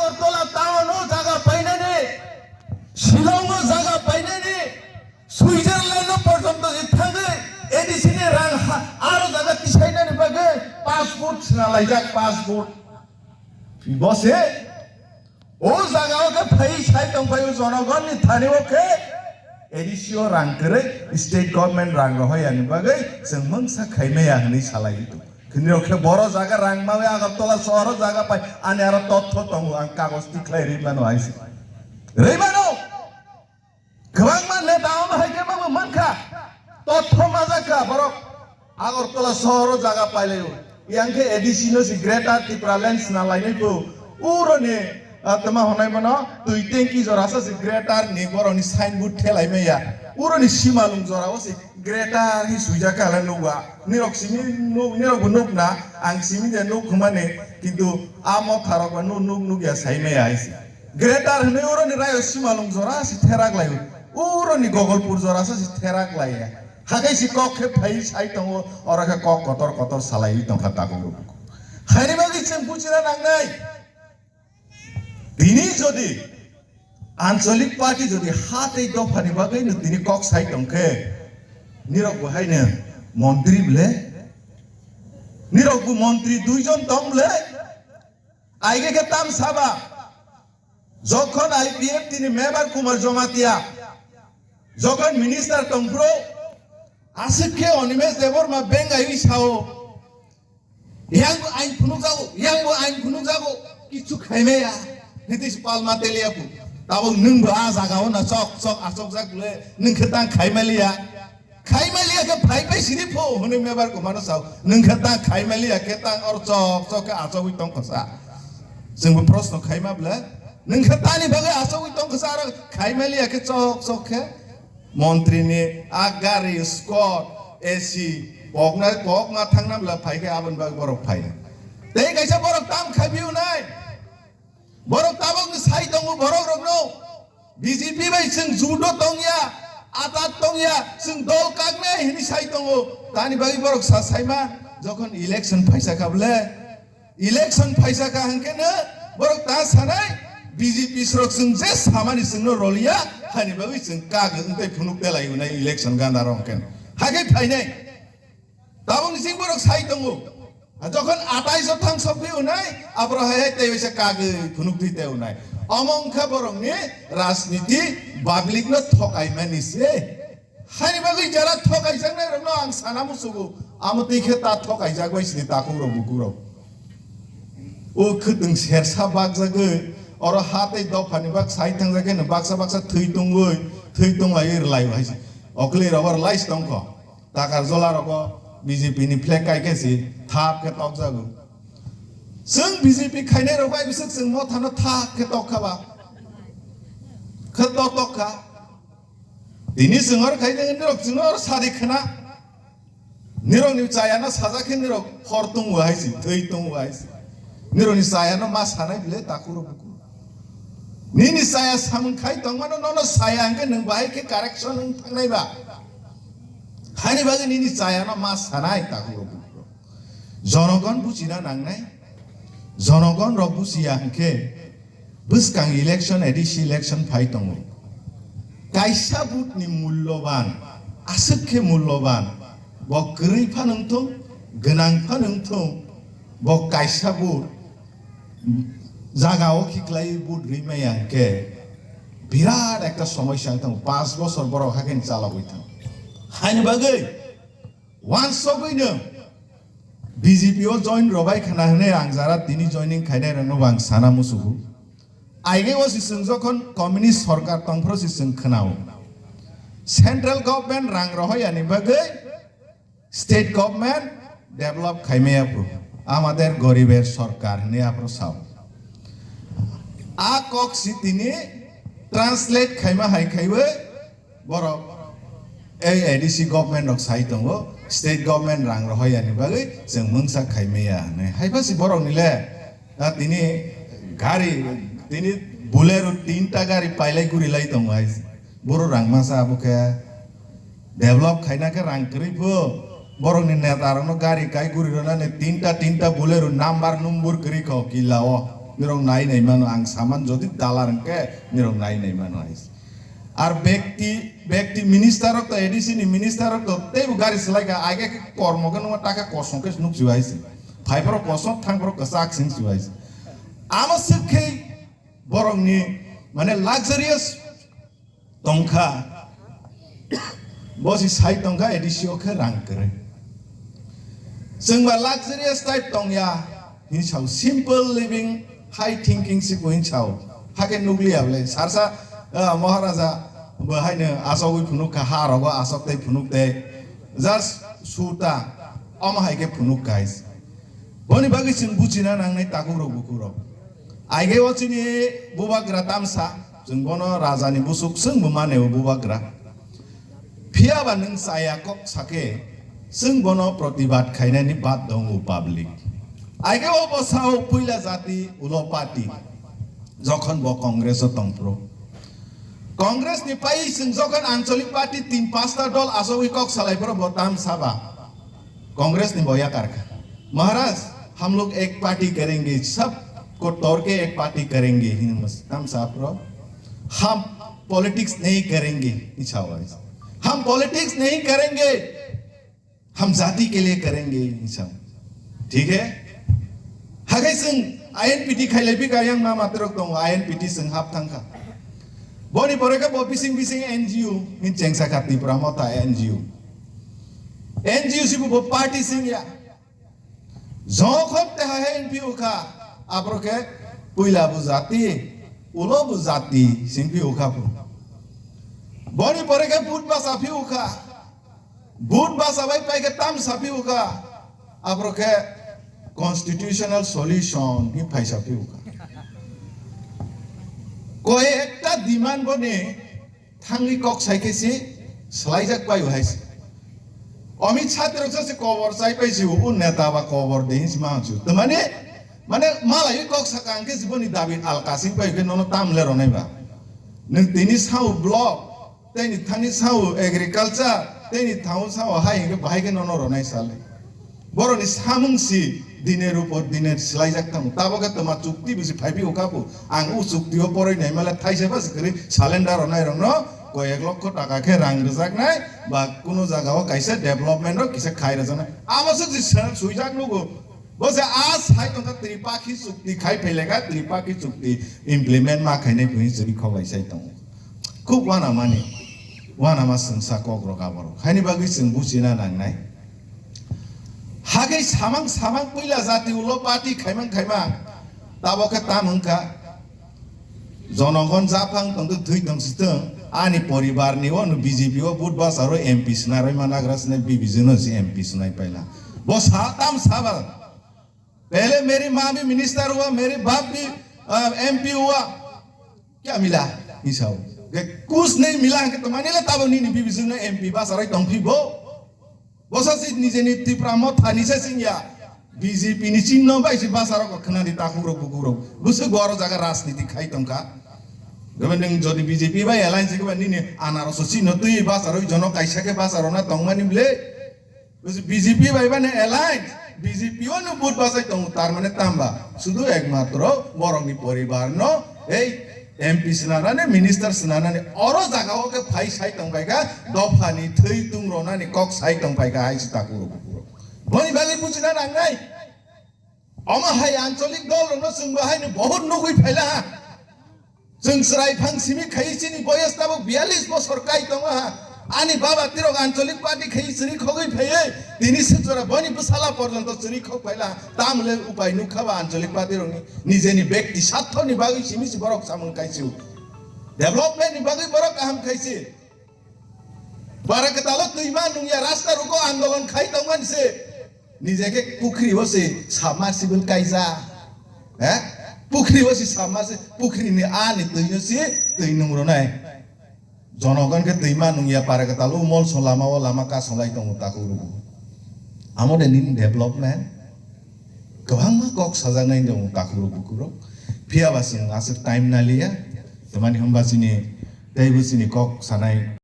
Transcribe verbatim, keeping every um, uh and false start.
Agartala town o jaga painani, Shillong o jaga painani, Switzerland o porjonto je thangwi A D C ni rang ha-, aro jaga tisainani bagwi passport swnalaijak, passport. Bo se o jaga o khe phai sai tongphai o jonogonni thani o khe A D C o rang kwrwi state government rang rohoyani bagwi chwng mungsa khaimaya hwnwi salai tong. Khini rok khe boro jaga rang mawi Agartala sohor o jaga pai ani aro totho tongo ang kagoj tikhlai rwi mano hai se. Rwi mano. Kwbangma neta omo hai khe mabo mankha. Totho majak kha borok. Agartala sohor o jaga pailaio. Yang khe A D C no si Greater Tipraland swnalainai bo. Uroni, ah, tama honai mano twi tanki jora sa si Greater ni boroni signboard thelai maya. Uroni simalung jora o si Greater hi swijak kha le nukwa. Nirok simi nuk, nirok bo nukna, ang simi de nuk hwnmani, kintu a motha rok ba nuk, nuk, nukya sai maya hai se. Greater hwnwi oroni rayo simalung jora se therak lai, oroni Gogolpur jora se therak lai. Hakai si kok khe phai sai tongo, oro khe kok kotor kotor salai tongkha tabuk rok. Haini bagwi chwng buchina nangnai. Tini jodi ancholik party jodi ha tei dophani bagwi no tini kok sai tongkhe, nirok bo haino montri ble, nirok bo montri duijon tong ble, aige khe tam saba, jokhon I P F T ni member Kumar Jamatia, jokhon minister tongphuru, aswk khe Animesh Debbarma bengaiwi sao, yang bo ain phunukjago, yang bo ain phunukjago, kichu khaimaya, nitish palma teliya phu, tabuk nwng bo a jaga o na chok chok achokjak le, nwng khe tang khaimaliya. Khaimaliya khe phai phai siri pho hwnwi mebar kumano sao. Nwng khe tang khaimaliya khe tang or chok chok khe achogwi tong kho sa. Chwng bo proshno khaima bwle. Nwng khe tani bagwi achogwi tong kho sa aro khaimaliya khe chok chok khe. Montri ni a gari Scott A C kokna kokna thangna bwle phai khe aboni bagwi borok phai. Tei kaisa borok tam khai biu nai. Borok tabok ni sai tongo borok rok no. B J P bai chwng judo tongya, atat tongya, chwng dol kaknai hini sai tongo. Tani bagwi borok sa saima, jokhon election phaisa kha bwle, election phaisa kha hwnkhe no borok ta sanai, B J P srok chwng je samani chwngno roliya, hani bagwi chwng kagwi wngtai phunuk telai unai election ganda rok hwnkhe. Hakhe phainai. Tabuk ni sing borok sai tongo. Jokhon atai so thang sokphi unai, abro hai hai tei waisa kagwi phunuk twi tei unai. Omo wngkha borok ni rajniti, public no thokai mani se. Hani bagwi jara thokai jaknai rok no ang sana musugo. Amo twi khe ta thokai jak bai sini takhuk rok bukhuk rok. O khwtwng sersa bakjagwi, oro ha tei dophani bak sai thangjak khe no baksa baksa thwi tongwi, thwi tongwi rwlai hai se. Okli rok rwlai se tongkho. Takarjola rogo B J P ni flag kai khe si thap khe tokjago. Chwng B J P khainai rok bai bisik chwng mothano thap khe tok kha ba. Khe tok tok kha. Tini chwng or khai nai nirok chwng or sadi khna. Nirok ni chaya no sajak khe nirok hor tongo hai si, thwi tongo hai si. Nirok ni chaya no ma sanai bile takuro buku. Nini chaya samung khai tongmano nono chaya hwnkhe nwng bahai khe correction wng thangnai ba? Haini bagwi nini chayano ma sanai takhukrok bukhurok. Jonogon buchina nangnai. Jonogon rok buchiya hwnkhe bwskang election, A D C election phai tongo. Kaisa vote ni mulloban, aswk khe mulloban, bo kwrwi phano wngthung, gwnang phano wngthung, bo kaisa vote jagao khiklai vote rwi maya hwnkhe birat ekta somosya wng tongo, panch bosor borok hakhe ni chalogwi thango. Haini bagwi wansogwino B J P o join robai khna hwnwi ang jara tini joining khainai rokno bo ang sana musugo. Aige o si chwng jokhon communist sorkar tongphuru si chwng khna-o. Central government rang rohoyani bagwi state government develop khaimaya phuru, amader goriber sorkar hinwi aphuru sao. A kok si tini translate khaima hai khaiwi borok ei A D C government rok sai tongo, state government rang rohoyani bagwi chwng mungsa khaimaya hinwi. Haiphasi borok ni le, a, tini gari, tini Bolero tinta gari pailai guri lai tongo hai. Boro rang masa abo khe develop khaina khe rang kwrwi pho. Borokni neta rokno gari kai guri rwnani tinta tinta Bolero number numbur kwrwi kho killa o. Nirok nai nai mano, ang saman jodi dalar hwnkhe nirok nai nai mano hai. Ar bekti, bekti minister rok to, A D C ni minister rok to teibo gari swlai kha, aige khe kormo khe nungma taka kosong khe nuk si hai se. Phai phoro kosong, thang phoro kwchak sing si hai se. Amo swk khe borok ni mane luxurious tongkha, bo si sai tongkha A D C o khe rang kwrwi. Chwng ba luxurious type tongya, hini sao simple living, high thinking si bo hini sao. Hakhe nukliya bwle, sarsa, ah, Maharaja bo haino asogwi phunuk kha, ha rogo asok tei phunuk tei. Just suta, omo hai khe phunuk guys. Boni bagwi chwng buchina nangnai takhuk rok bukhuk rok. Aige o chini bubagra tamsa, chwng bono raja ni busuk chwng bo mane o bubagra. Phiya ba nwng chaya kok sake, chwng bono protibad khainani bad tongo public. Aige o bwsao puila jati ulo party, jokhon bo Congress o tongphuru. Congress ni pai chwng jokhon anchalik party tin pasta dol asogwi kok salai phuru bo tamsa ba. Congress ni bo yakar kha. Maharaj, हम लोग एक पार्टी करेंगे, सब को तोड़ के एक पार्टी करेंगे, hini mos-, tam sap ro. हम पॉलिटिक्स नहीं करेंगे, icha wai. हम पॉलिटिक्स नहीं करेंगे, हम जाति के लिए करेंगे, icha. ठीक है? Hagai chwng I N P T khailai bika yang ma matrok tongo, I N P T chwng hap thang kha. Boni pore khe bo bising bising N G O, hin chengsa kha Tipra Motha N G O. N G O si bo party sing ya. Jokhon te ha hen phi ukha, abro khe puila bo jati, ulo bo jati sing phi ukha phu. Boni pore khe vote basa phi ukha. Vote basa bai pai khe tam sa phi ukha. Abro khe constitutional solution hi phai sa phi ukha. Koi ekta demand boni thangwi kok sai khe si swlaijak pai hai se. Amit Shah tirok sa se kobor chai pai si, u neta ba kobor de hin si ma chu. Tamani, mane malai kok saka ang khe si boni dabi alka sing pai khe nono tam le ronai ba. Nwng tini sao block, tei ni thani sao agriculture, tei ni thao sao hai hingke bahai khe nono ronai sale. Borokni samung si diner upor diner swlaijak tongo. Tabok khe twma chukti bisi phaiphio kha bo. Ang o chukti o poroi naimale thaisa basi kwrwi salenda rwnai rokno koyek lokho taka khe rang rwjaknai ba kuno jaga o kaisa development rok kisa khai rwjaknai. Amo swk si swijak nugo. Bo se a sai tongkha Tripakhi chukti khai phailekha, Tripakhi chukti implement ma khainai bui chwri khok lai sai tongo. Khub uanamani, uanama swngsa kok rok aborok. Haini bagwi chwng buchina nangnai. Hagwi samang samang puila jati ulo party khaimang khaimang, tabok khe tam wngkha. Jonogon japhang tongtwng thwi tong swtwng, ani poribar ni o no B J P o vote bwsaro M P swnarwi managra swnai, B B J no si M P swnai paila. Bo sa tam sabar. Pehle meri maa bhi minister hua, mere baap bhi, ah, M P hua. Kya mila? Hi sao. Ge kuch nahi mila ke to mane le tabo nini B B C no M P bwsaroi tongphi bo. Bosa si nijeni Tipra Motha ni se singya. B J P ni chinno bai si bwsarok khwnani takhuk rok bukhuk rok. Bwswk bo aro jaga rajniti khai tongkha. Gabon nwng jodi B J P bai alliance gaba nini anaroso chinno twi bwsaroi jono kaisa khe bwsarona tongmani ble. B J P bai bani alliance, B J P o no vote bachai tongo, tar mane tamba, sudu ekmatro borokni poribar no ei M P swnanani, minister swnanani, oro jaga o khe phai sai tong pai kha, dophani thwi tung ronani kok sai tong pai kha, hai se takhuk rok bukhuk rok. Boni bagwi buchina nangnai. Omo hai ancholik dol rokno chwng bo haino bohut nugwi phaila ha. Chwng chwrai phang simi khai chini boyes tabuk biyalish bosor kai tongo ha. Ani baba tirok ancholik party khai chwri khogwi phaiwi tini se jora boni bwsala porjonto chwri khok phaila ha. Tamle upai nukha ba ancholik party rokni nijeni bekti sathoni bagwi simi si borok samung khai si. Development ni bagwi borok kaham khai si. Bara kwtalo twima nungya rasta ruko andolon khai tongmani se. Nije khe pukhri o se submersible kaija. He? Pukhri o se submersible, pukhri ni a ni twi o se twi nung ronai. Jonogon khe twima nungya para kwtalo mol so lama o lama kasonglai tongo takhuk ruko. Amo de nini development. Kwbangma kok sajaknai tongo takhuk rok bukhuk rok. Phiya ba chwng aswk time naliya. Tamani hwnba chini teibo chini kok sanai.